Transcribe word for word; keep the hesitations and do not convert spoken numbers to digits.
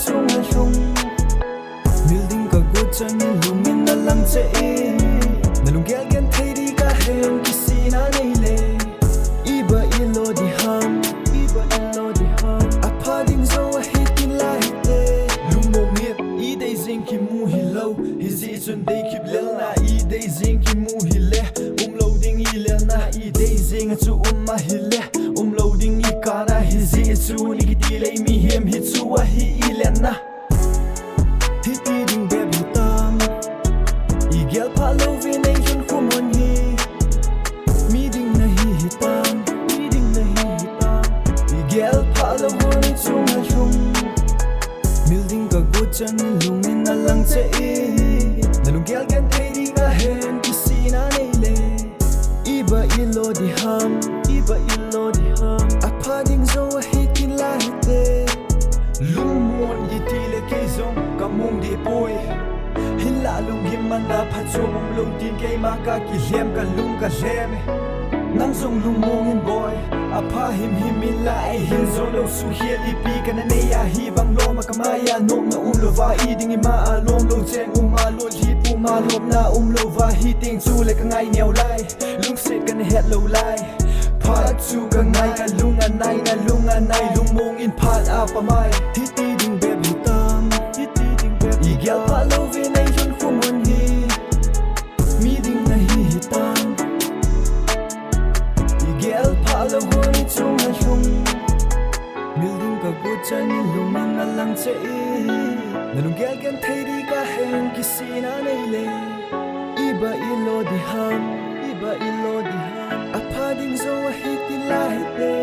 chunga lhung. Mil ding ka gu chang in lungin na lang che in, na lunggel genthei ding ka hen kisihna nei le. Iba ilo ding ham, iba ilo ding ham. Apha ding jo ahi tin la hite. Lungmong in i dei jing kimu hilou, hijeh chun dei kip lel na. I dei jing kimu hile, umlou ding i lel na. I dei jing a chu um ahile, umlou ding i kana. Hijeh chun i kiti lei mihem hi chu ahi i lel na. Hiti ding bep hitam, i gel phah lou ve nei lhun khum hon hi. Mi ding na hi hitam, mi ding na hi hitam. I gel phah lou hon chunga lhung. Mil ding ka gu chang in lungin na lang che in, na lunggel genthei ding ka hen kisihna nei le. Iba ilo ding ham, iba ilo ding ham. Apha ding jo ahi tin la hite. Lungmong in i ti le kei jong ka mong deh poi. Hinlah lunggim man a phatchom umlou tin keima ka kilhem, ka lung ka lhem e. Nang jong lungmong in boi. Apha himhim in la ei hin jo lou suhkhel ipi kana nei a, hibang lom a ka mai a nopna umlou va, i ding ima a lom lou cheng um a, lolhing pum a lopna umlou va, hiteng chu le ka ngai neo lai. Lungset kana het lou lai. Phat chu ka ngai, ka lung a nai, na lung a nai, lungmong in phat a pamai. Hiti ding bep hitam, hiti ding bep. I gel phah lou ve nei lhun khum hon hi. Mi ding na hi hitam. I gel phah lou hon chunga lhung. Mil ding ka gu chang in lungin na lang che in, na lunggel genthei ding ka hen kisihna nei le. Iba ilo ding ham, iba ilo ding ham. Apha ding jo ahi tin la hite.